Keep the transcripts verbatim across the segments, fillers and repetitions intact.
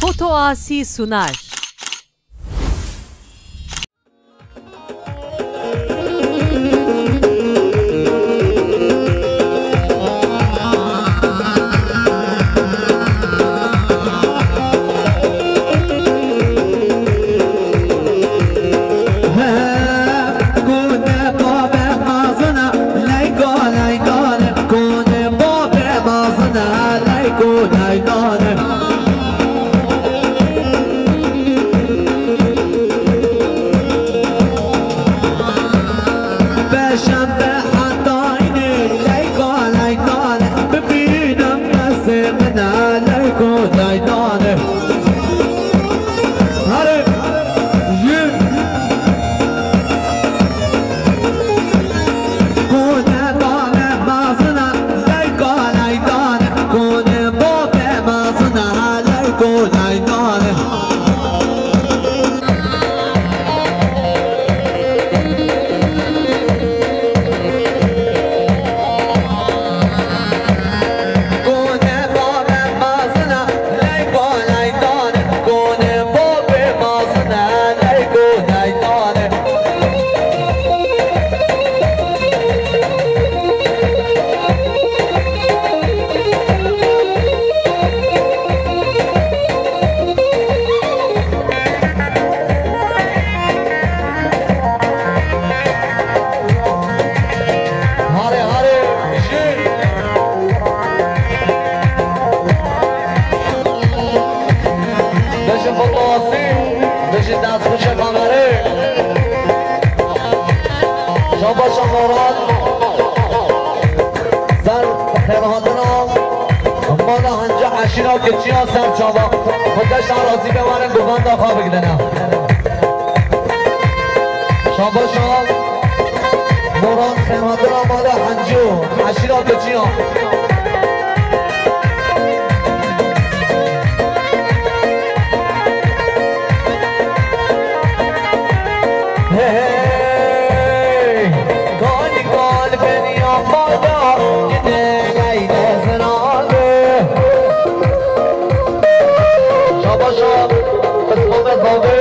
Foto Asi Sunar. Hare hare jin. Beşe fotowasî, beşe dest xweşe kamerê. Şabaşa Moran. Ser xêrhatina mala Hencî eşîra keçiya ser çava. Xwedê şer razî be, werin govenda xwe bigidine. Şabaşa Moran xêrhatina mala Hencî û eşîra keçiya. Hey, hey, kal kal beniya bada, gide leyde zinabe. Şabaşa, kısmı mezabe.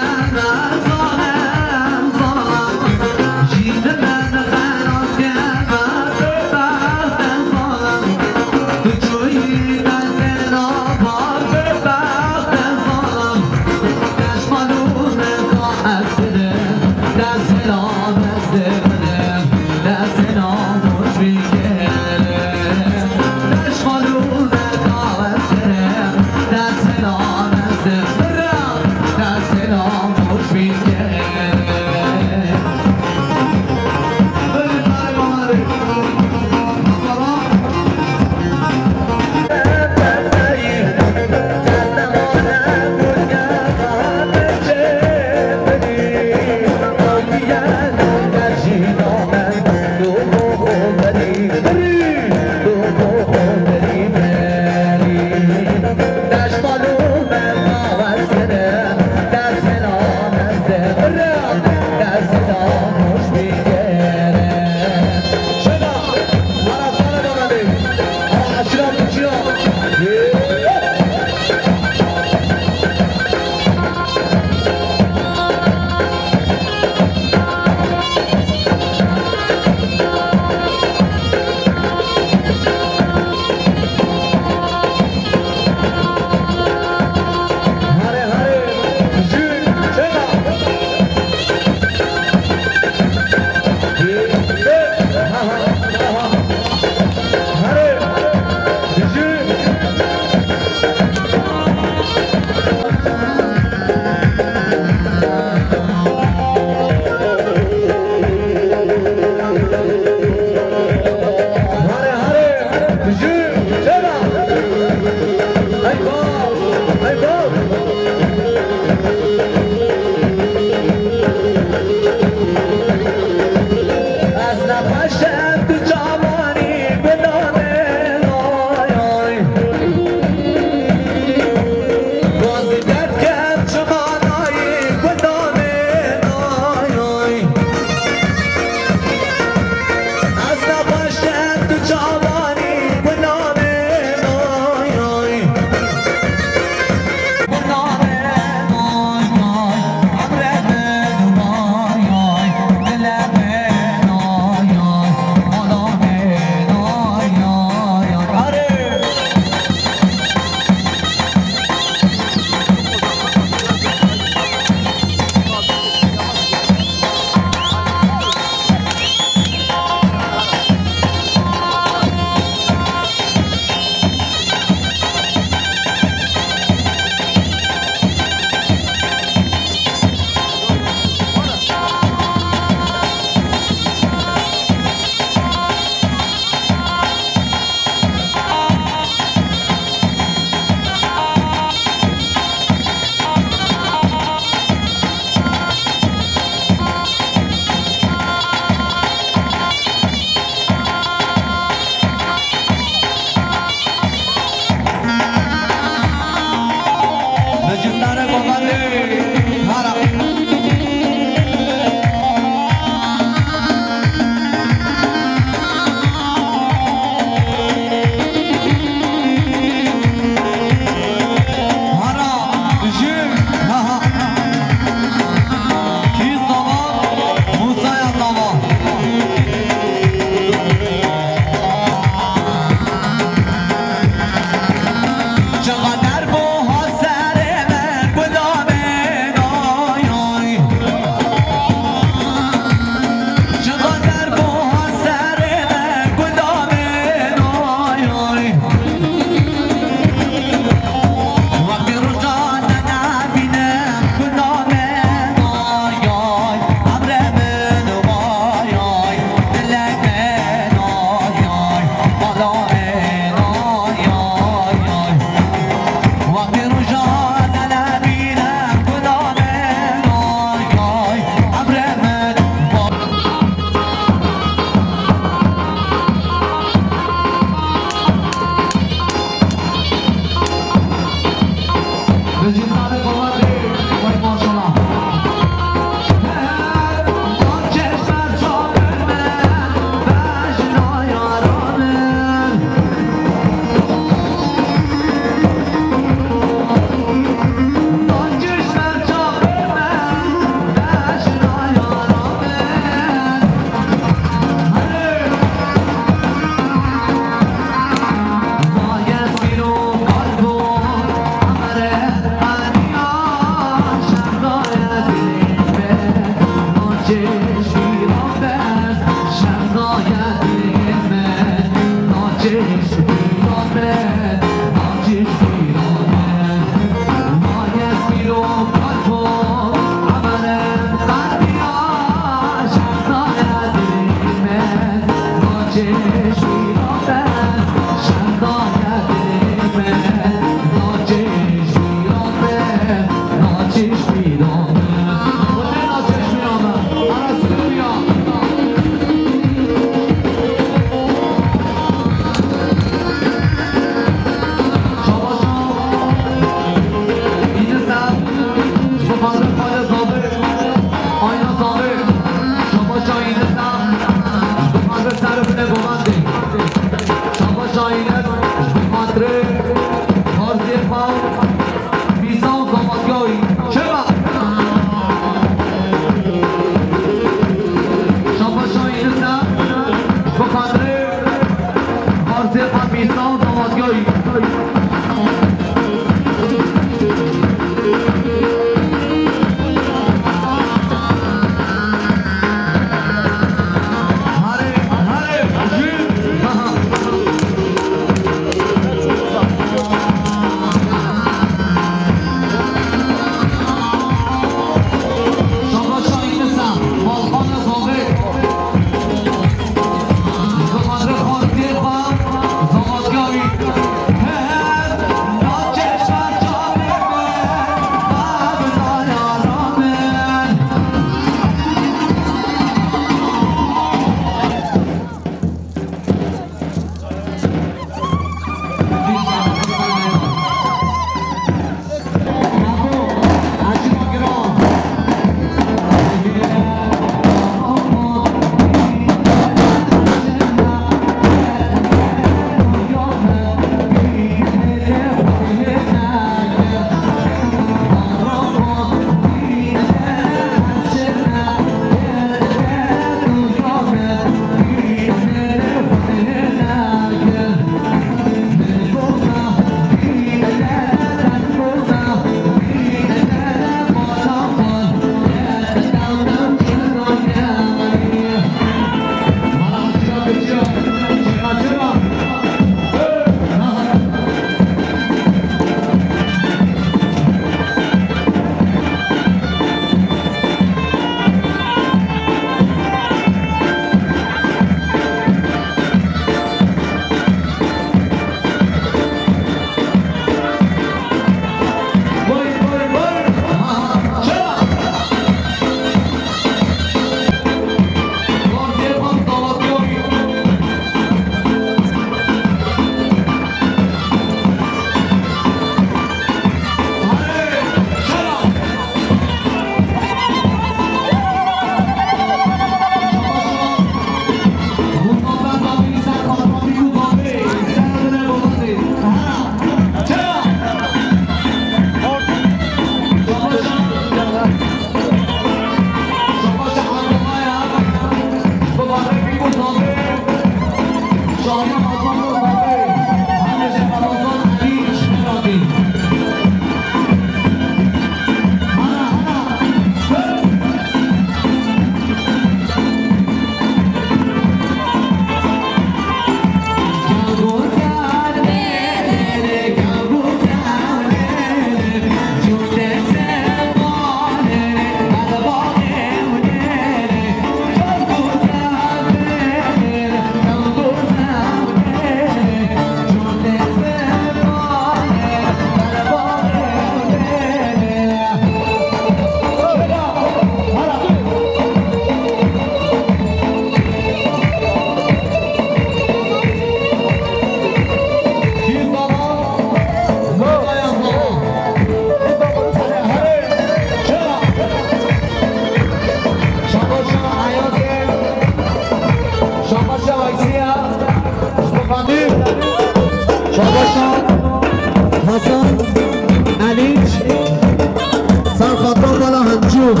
Şabaşa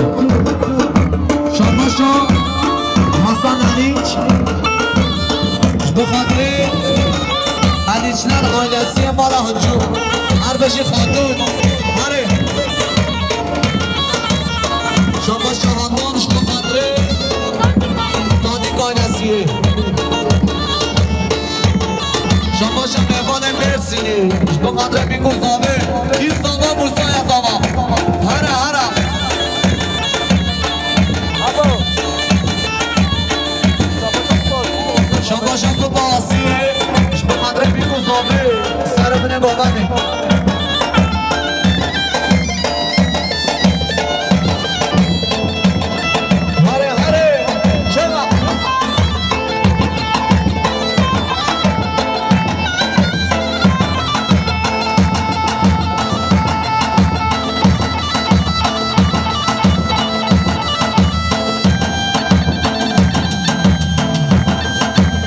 Hasan Aliç. Ji bo xatirê Aliçler ailesiyê mala Hincû. Her bijî Xatûn. Herê. Şabaşa Hasan ji bo xatirê Tadîk ailesiyê. Şabaşa mêvanê Mêrsînê. Ji bo xatirê Bîk û Zavê. Îslam'a Musa'ya Zava. Here, here. Şabaşa ku basiyê, ji bo xatirê Bîk û Zavê, serê binê babanê. Here, here, çeva.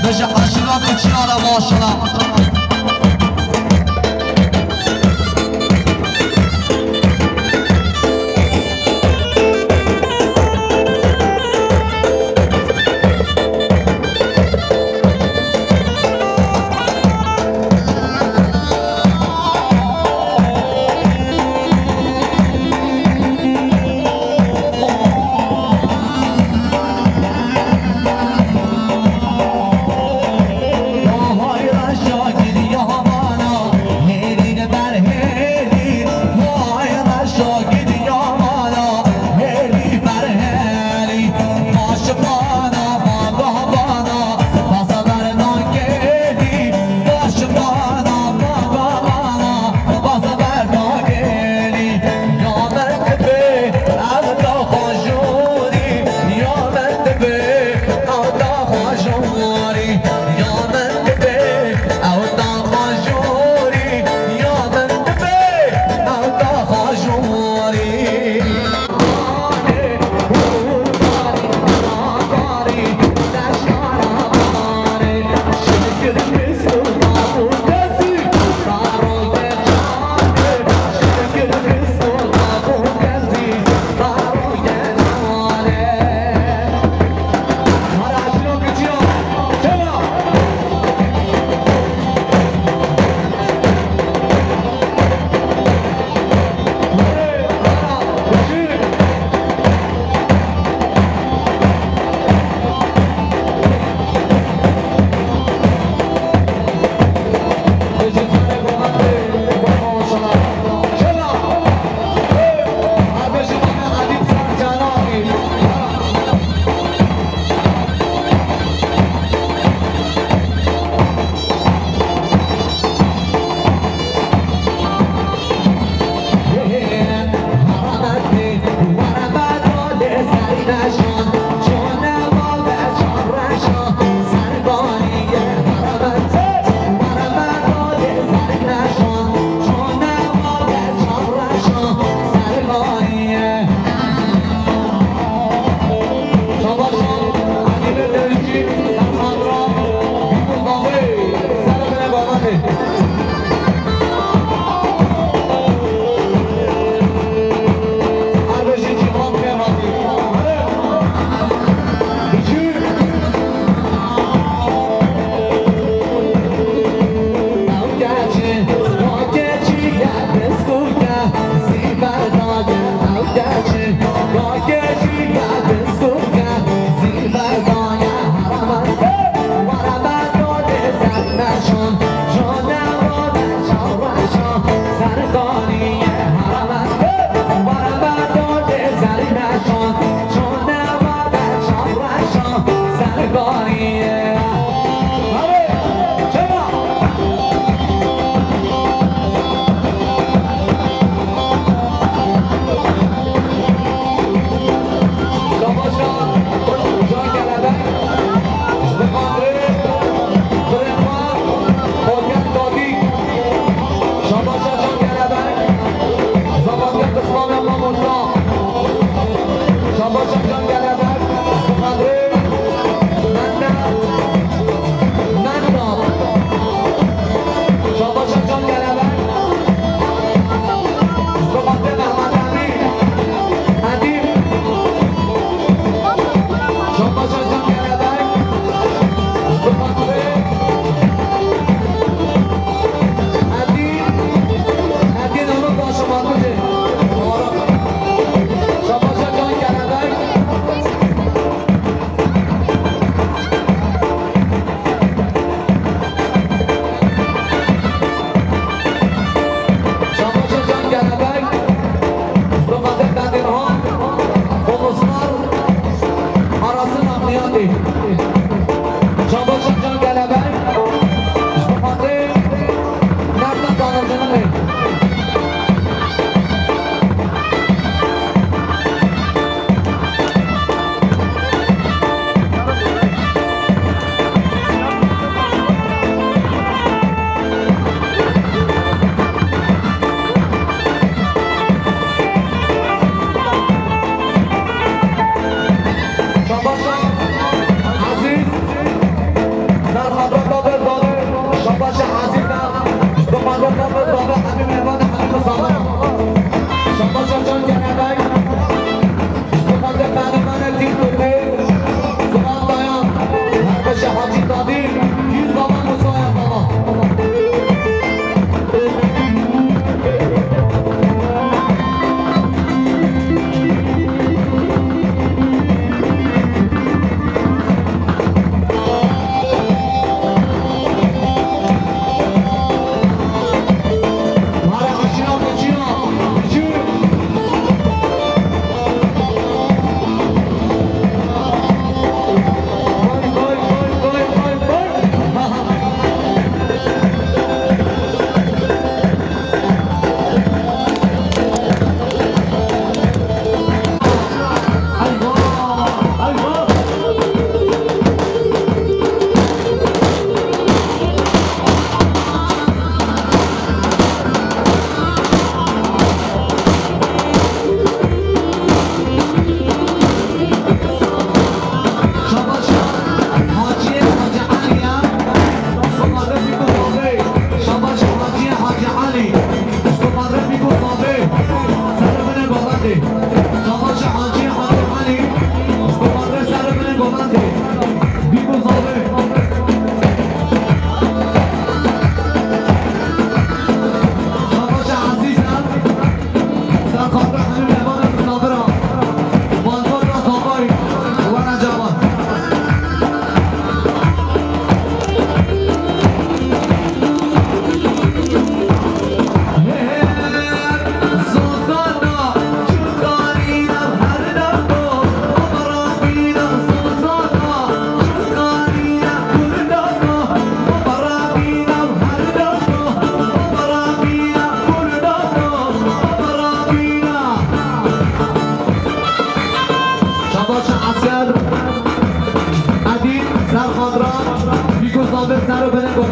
Beje aşira keçiyara maşala.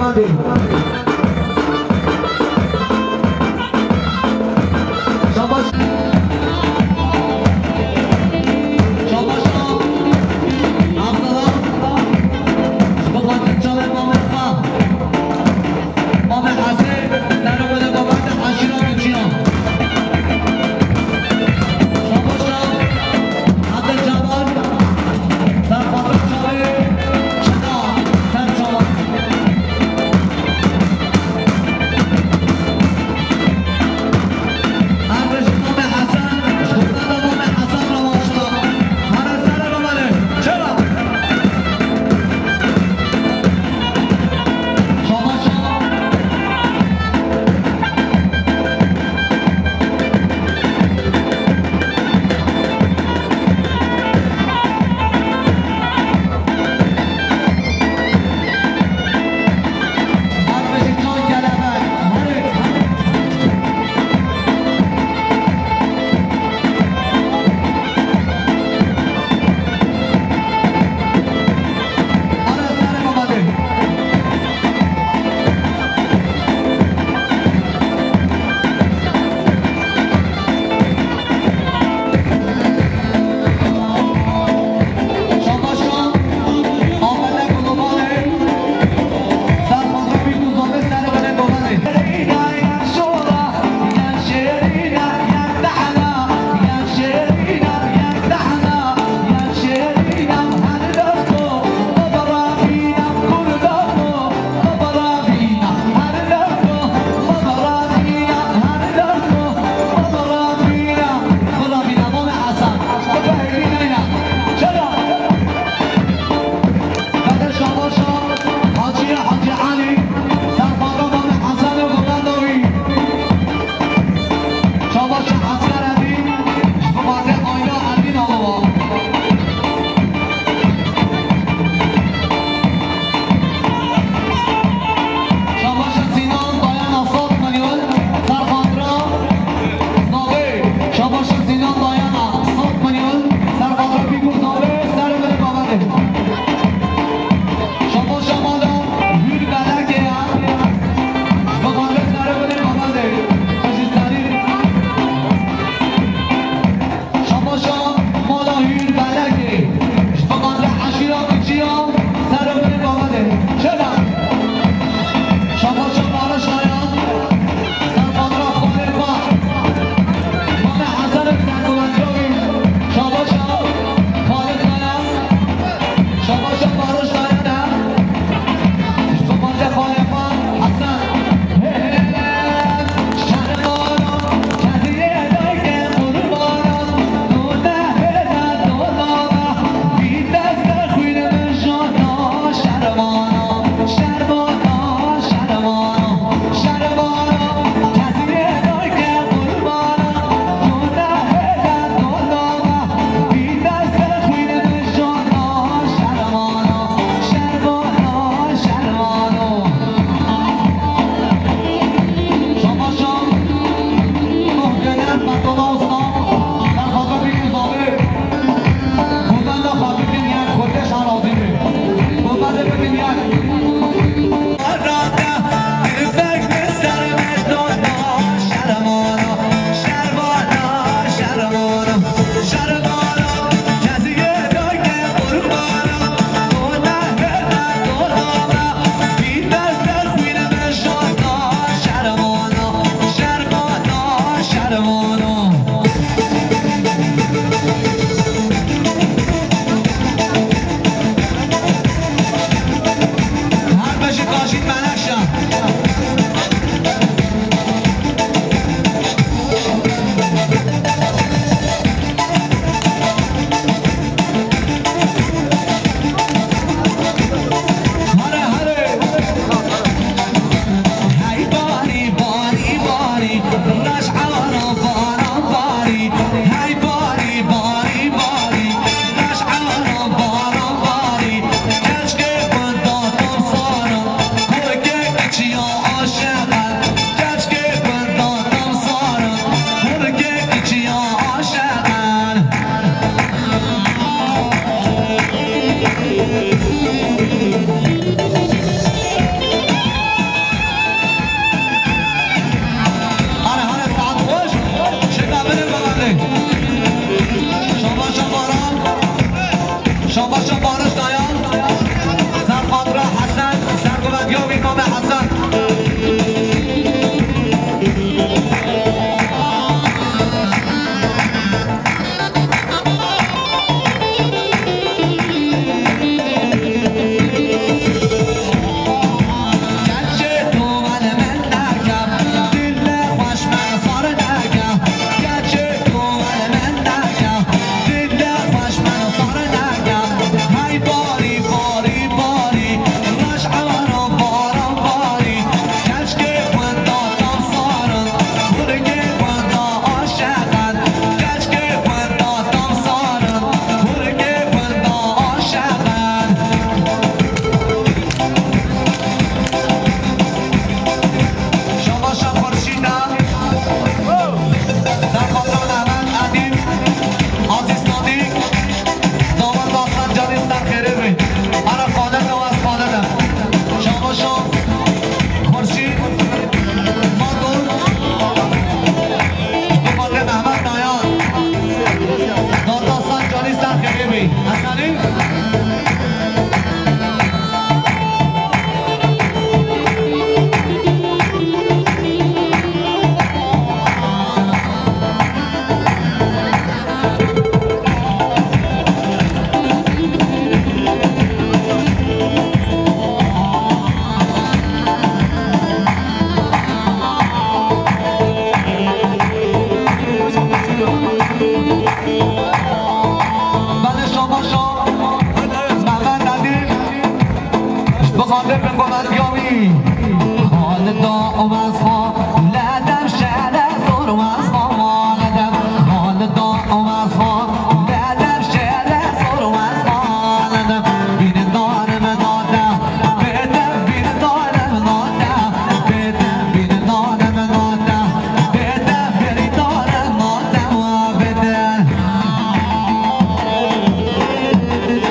Şabaş. Şabaş. Abdullah. Ji bo xatir çavê Mamed Xwe. Mamed Hesê, serokê de babete eşîra Guçiya. Şabaş. Abdul Cabbar. Ser xatir çavê Çida. Ser çavan.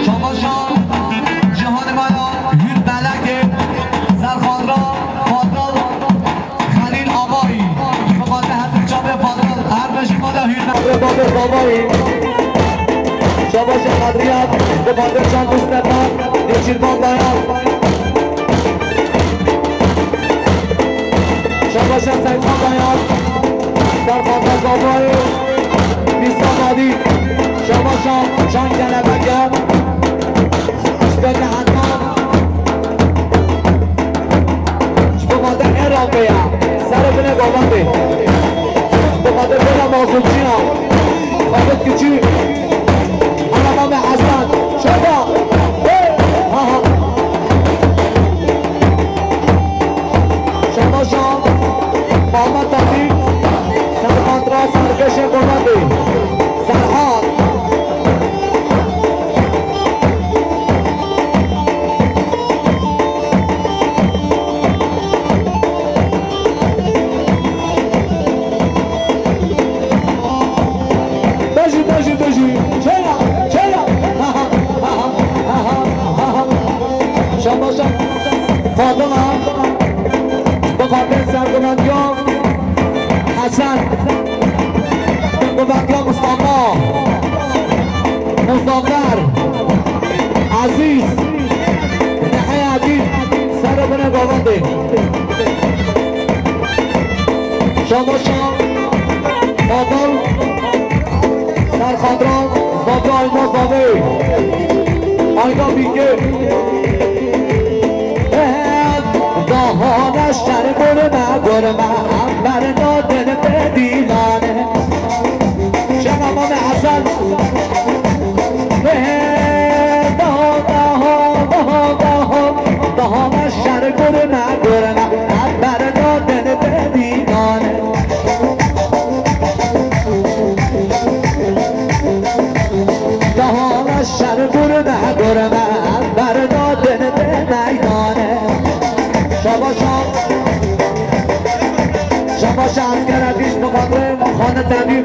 Şabaşa Cîhanê me ya Hûrmelekê, Serxadra Fadil Xelîl Abayî. Bi xatir her du çavê Fadil, her bijî mala hûrme. Babê Zabayî. Şabaşa Qedriyat, bi xatir Can Mustafa, Nêçîrvan Dayan. Şabaşa Seydan Dayan, Serxadra Zabayî, Mîsa Madî, Şabaşa Can Kelebeke, Eşbeke Ednan, ji bo xatir Êraqiya, ser û binê govendê, ji bo xatir vêla mazûçiya, Xalid Kiçî, Ana Mame Hesen, Şaba, hey, ha, ha. Şabaşa Muhammed Tevfîk, Serxadra Serkeşê Govendê, Serhat. Bejî, bejî, bejî. Çêya, çêya. Şabaşa Fadila. Bi xatir sergumandiya Hesen. Bi xatir Mustafa. Muzafer. Ezîz. Neheya Dîn. Ser û binê govendê. Şabaşa Fadil, Serxadra, Zabi Ayna Zabi, Ayna Bîngê. Dahane şer gurme gurme, em berna din bedîlane. Şema Mame Hesen. Daha, daha, daha, daha, daha meşer gurme, gurme, em berna din bedînane. Daha meşer gurme, gurme, em berna din de meydane. Şabaşa, şabaşa asker Edîş, bi xatirê Xanê Tevî.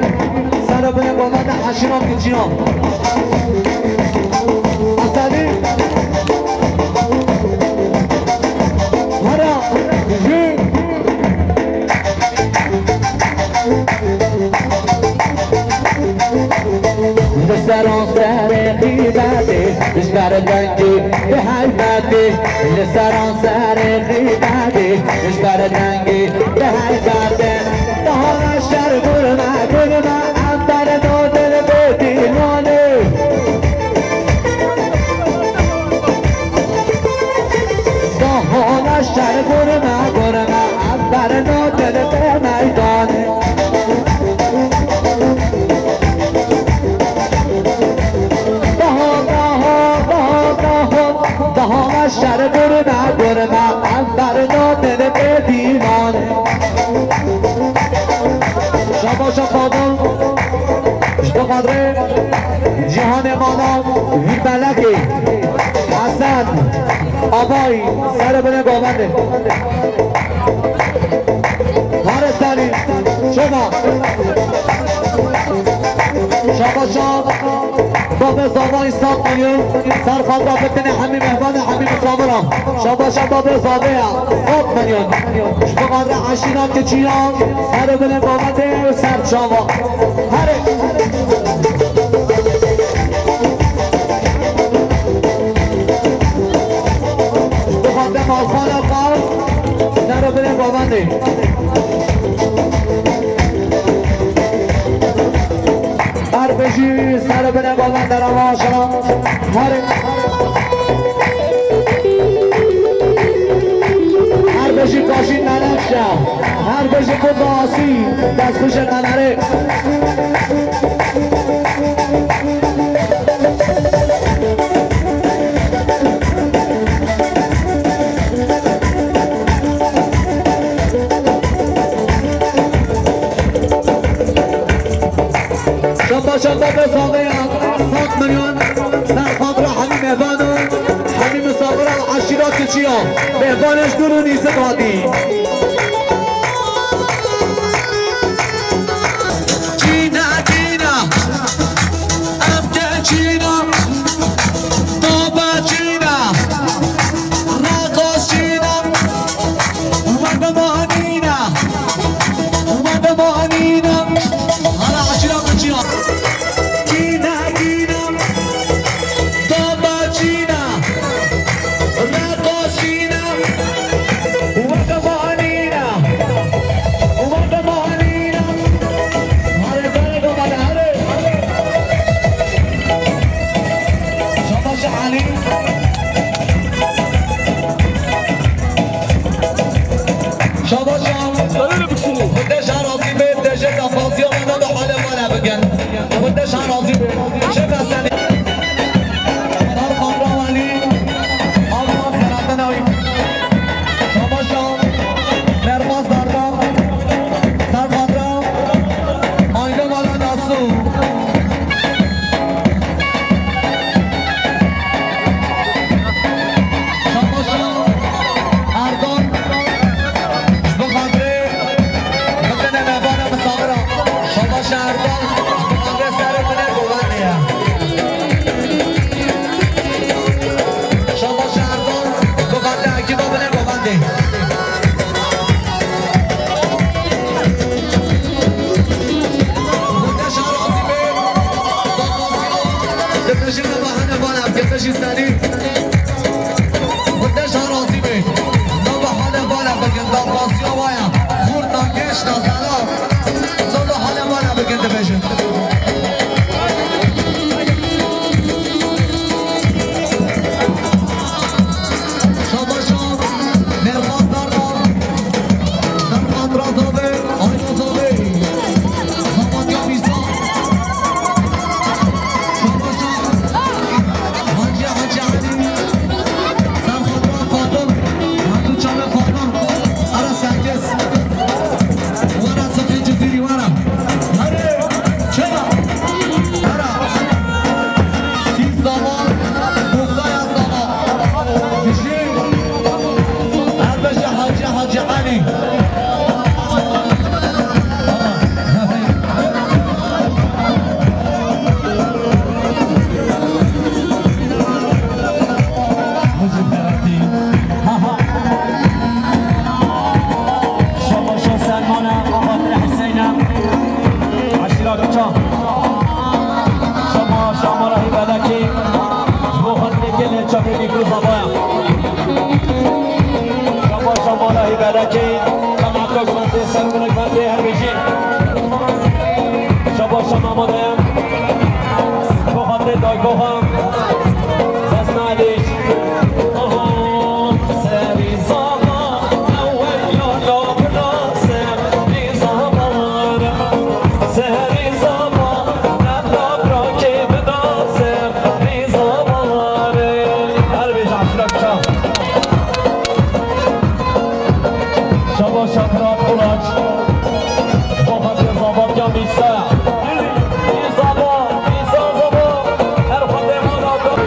Ser û binê govendê Eşîra Kiçiyan. Eselî. Hera. Jû. Li seran serê qîmetê, ji ber dengê bi heybetê. Li seran serê qîmetê, ji ber dengê bi heybetê. Daha şer gurme, gurme, em berna din bedîlanê. Daha şer gurme, gurme, em berna din be meydanê. Daha, daha, daha, daha, daha şer gurme, gurme, em berna din bedîlanê. Şabaşa Fadil, ji bo xatirê Cîhanê Mala, Hûrmelekê, Hesen, Abay, ser û binê govendê. Hare Salî, Şema. Şabaşa Babê Zavayî sed milyon, Serxadra bitinê hemî mehmanê hemî misafiran. Şabaşa Babê Zavê ya, sed milyon. Ji bo xatirê Eşîra Kiçiyan, ser û binê govendê û ser çava. Herê. Ji bo xatirê malxana xwe, ser û binê govendê. Her bijî, ser û binê govendê re maşala. Her, her bijî Kaşîn Menekşe. Her bijî Kurdasî, destxweşê Qemerê. Sed milyon ser xatira hemî mêvan û hemî misafira eşîra Kilçiya. Mêvanê ji dûr û nîzik hatî. Çîna, çîna, evke çîna, tobe çîna, reqos çîna, we bimanîna, we bimanîna. Hala eşîra Kilçiya. Kîna, kîna, daba çîna, reqos çîna, weke manîna, weke manîna. Hare zere goma de hare. Şabaş Elî. Şabaş Elî. Xwedê ji herazî bê, dejê daxwaziya me nebe hale male bikin. Xwedê ji herazî bê. Çi meselê? Dar Xandra Welî, Alman Selahattin Ayî. Şabaşa, Mervaz Darda, Serfadra, Ayna Mala Nasu. Şabaşa, Erdoğan, ji bo xatirê Bidine me bana misafira. Şabaş Erdal, ji bo xatirê serê binê govendê ye. Şabaş Erdal, ji bo xatirê ekiba binê govendê. Xwedê ji herazî bê, daxwaziya, dibêjin me bahane bana, dibêjin serî. Xwedê ji herazî bê. Nava hale mala bikin, daxwaziya wa ye. Xurta, geşta, zelal. Nava hale mala bikin dibêjin. Şabaşa, Mervaz Darda, Serhat Razavê, Ayna Zavê. Zaman ya mîza. Şabaşa. Hacı, Hacı Ali. Serhat Fadıl. Hacı Çalı Fadıl. Ara sekiz. Wara sıkı Cizîrî wara. Hadi. Çela. Ara. Kî zaman. Musaya zaman. Kişi. Erbejî Hacı, Hacı Ali. Şabaşa Selmana, Abatê Hüseyne, eşîra Kiça. Şabaşa Mala Hîbelekî, ji bo xatirê gelê çapê Mîkro Zavaya. Şabaşa Mala Hîbelekî, dema xweş bendê, ser minik bendê, her bijî. Şabaşa Mamo Dayem, bo xatirê daykoxa, Sesna Elîş. Aha, serî zava, ewel yala binase, rî zava, serî zava, Her bêje eşîra Kiça. Şabaş Şakrat Kulaç. Bo xatirê Zavatiya Mîsa. Mîsa ba, Mîsa zava. Her xwedê mala be.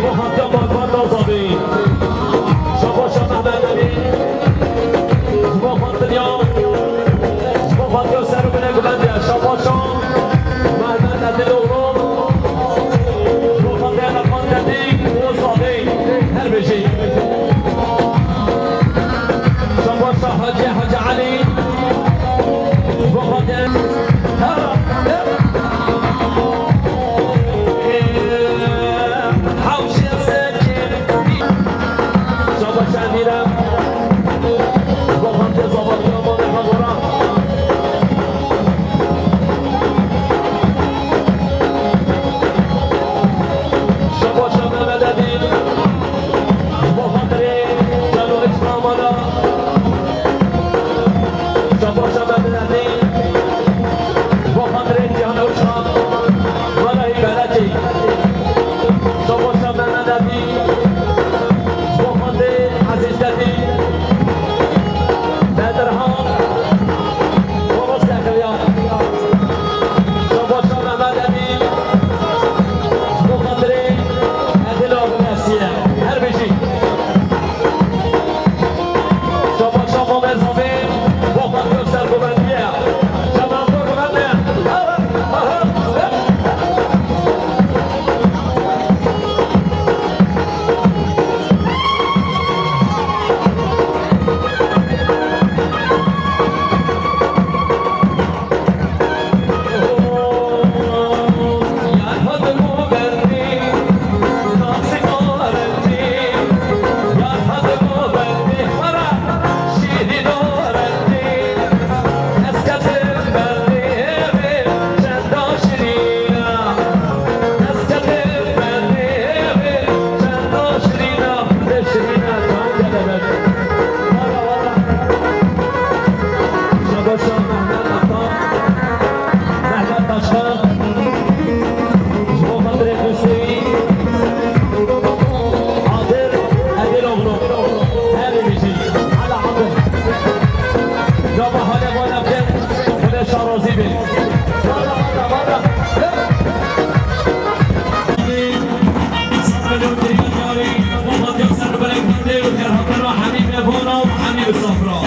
Vana Emîr Safra.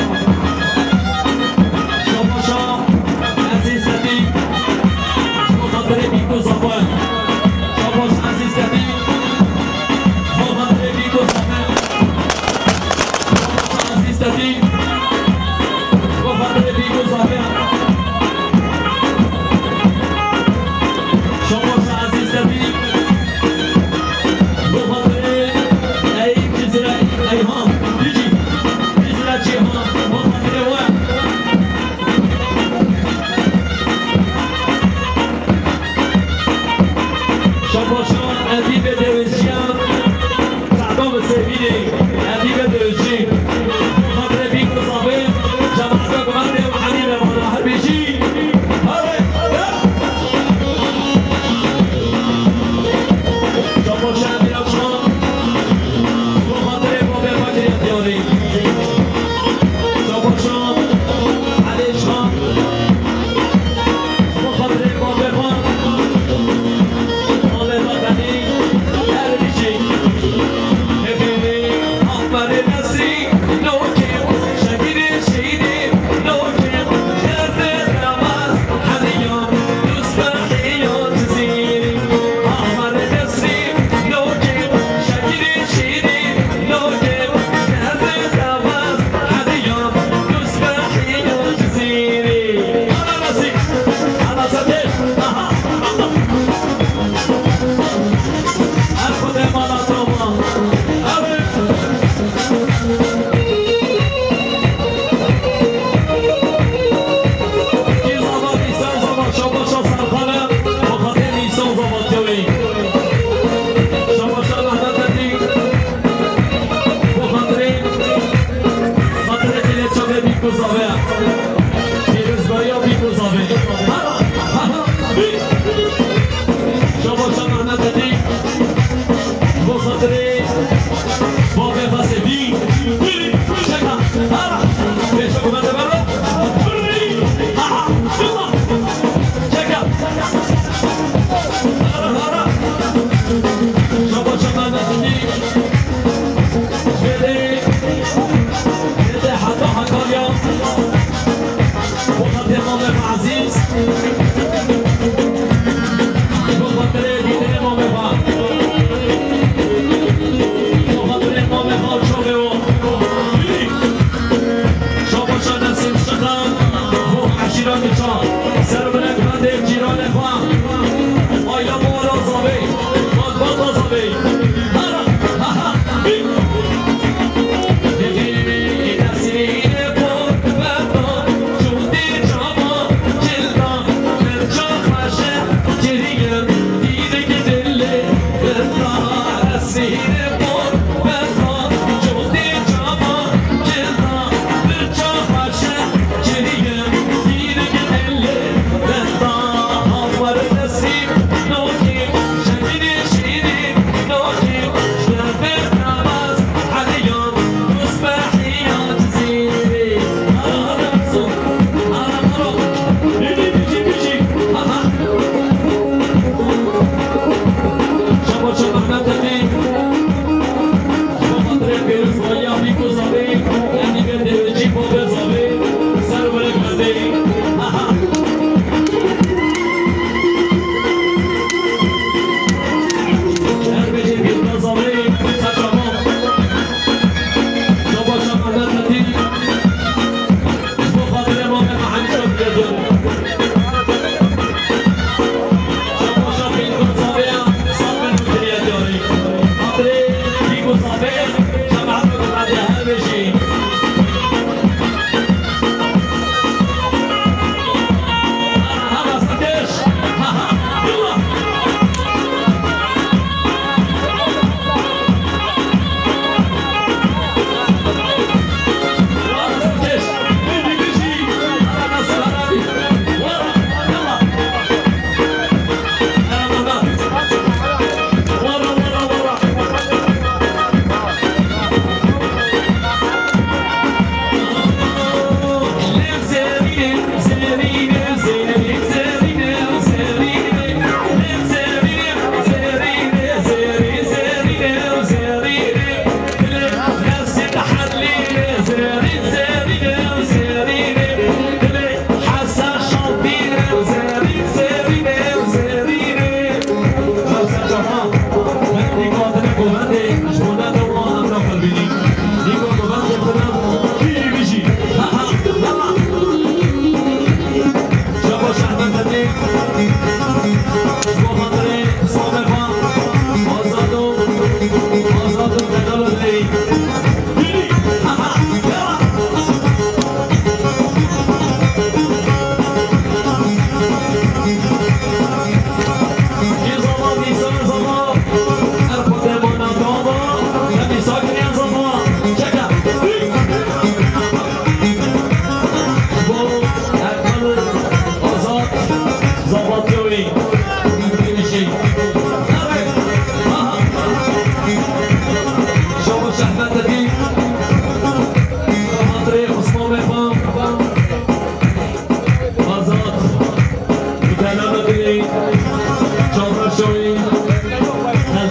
Şabaşa Ezîz Letîf. Ji bo xatirê Bîk û Zafer. Şabaş Ezîz Letîf. Ji bo xatirê Bîk û Zafer. Şabaş Ezîz Letîf. Ji bo xatirê Bîk û Zafer. Şabaş Ezîz Letîf. Ji bo xatirê Eyüp Cizre Eyhan. Cizre Cîhan.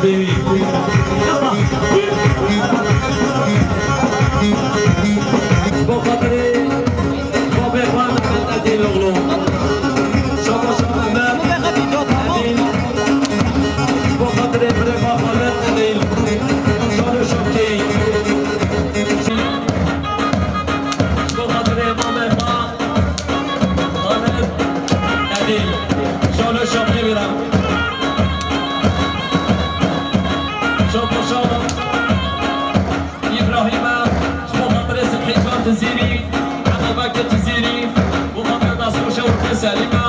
Bo xatirê babê xwe Mehmet Edîloğlu. Şaba şaba Mehmet Edîl. Bo xatirê birê xwe Xalid Edîl. Şad û şokî. Bo xatirê mamê xwe Xalid Edîl. Şad û şokî bîra. Şaba şaba. Îbrahîme, ji bo xatirê Sibhîcan Cizîrî, Ebubekir Cizîrî, bo xatirê destxweşa Urfê Selîme,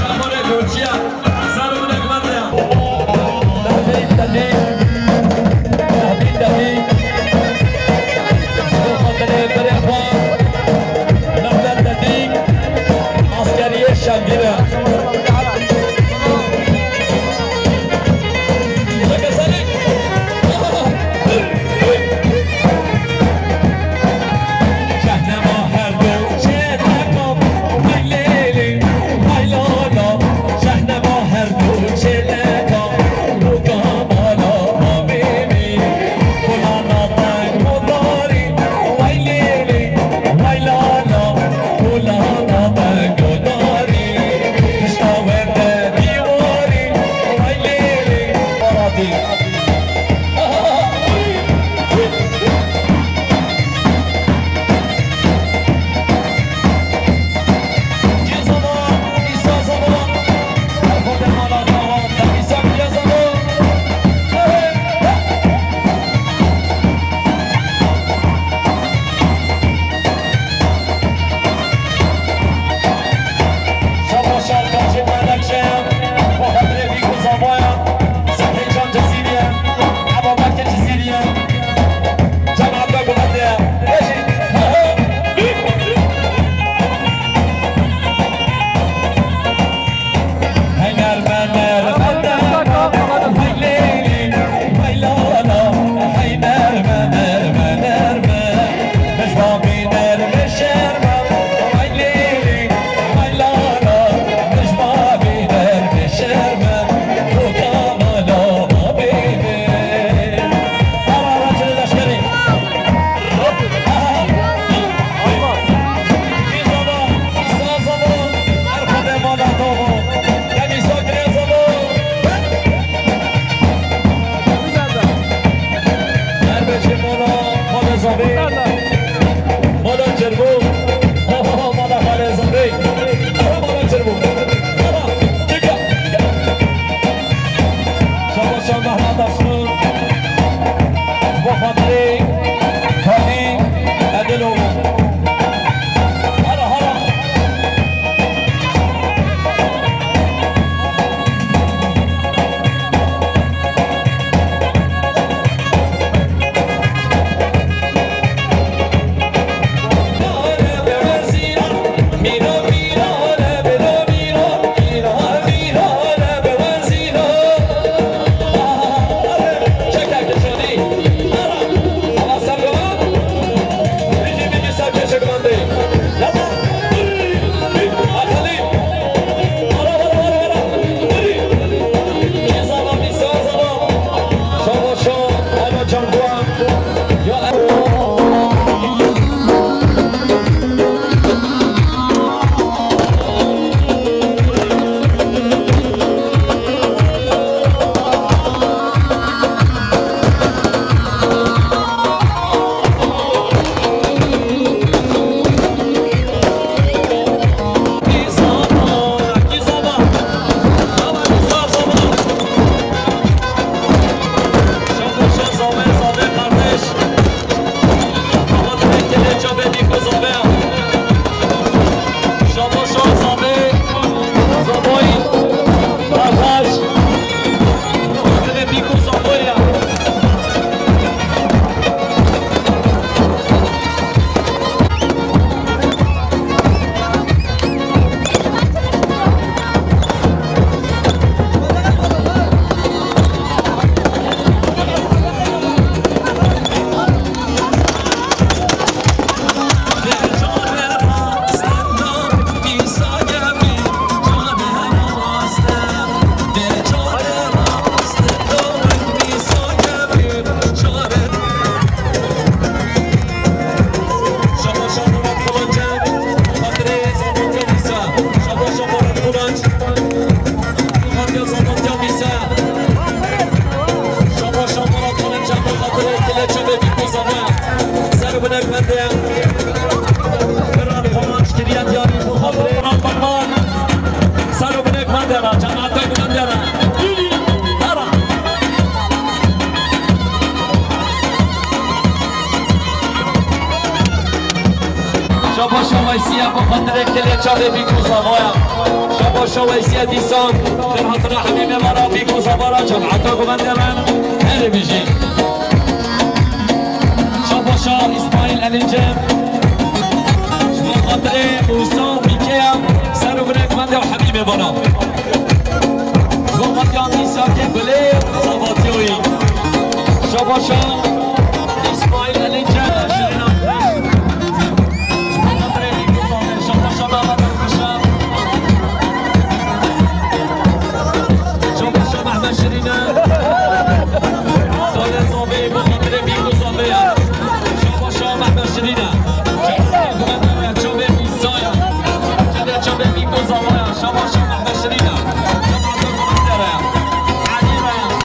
Cemalê Goçiye, ser û minek me de. Nehbîn Tedî, Nehbîn Tedî, ji bo xatirê birê xwe, Mehmet Tedî, askeriyê Şengîne. Şaba şad Taçê Menekşe, bo xatirê Bîk û Zavaya, Sebrî Can Cizîrî ye, Eba Bekir Cizîrî ye, Cemaat ve Guhete ye. Beşî. Hey nerme nerme nerme, hey leyli, hey lala, hey nerme nerme nerme. Mejba bîner meşerme, ay lêlî, ay lala. Mejba bîner meşerme, koka mala mabêne. Ara ara çile leşkerî. Hop, aha. Kî zava, îsa zava, erxede mala tava. Demî sa kire zava. Her beşê mala, mala zavê. Mala Çervo. Aha, mala Xalê Zindê. Aha, mala Çervo. Aha, tika. Şaba şaba Mehmet Aslı. Bo xatirê Kadî Ediloğlu. Hala, hala. Weysiye bo xatirê kilê çavê Bîku Zavaya. Şabaşa Weysiye dîsan. Xêr hatina hemî mêvana Bîku Zavara cemata guvende min. Herê bijî. Şabaşa İsmail Elince. Ji bo xatirê Musa û Mîkeya ser û binê guvende û hemî mêvana. Ji bo xatiya Mîsakê Gulê Zavatiyoyî. Şabaşa İsmail Elince. Şirîna. Şabaşa Mehmet Erkuşa. Şabaşa Mehmet Şirîne.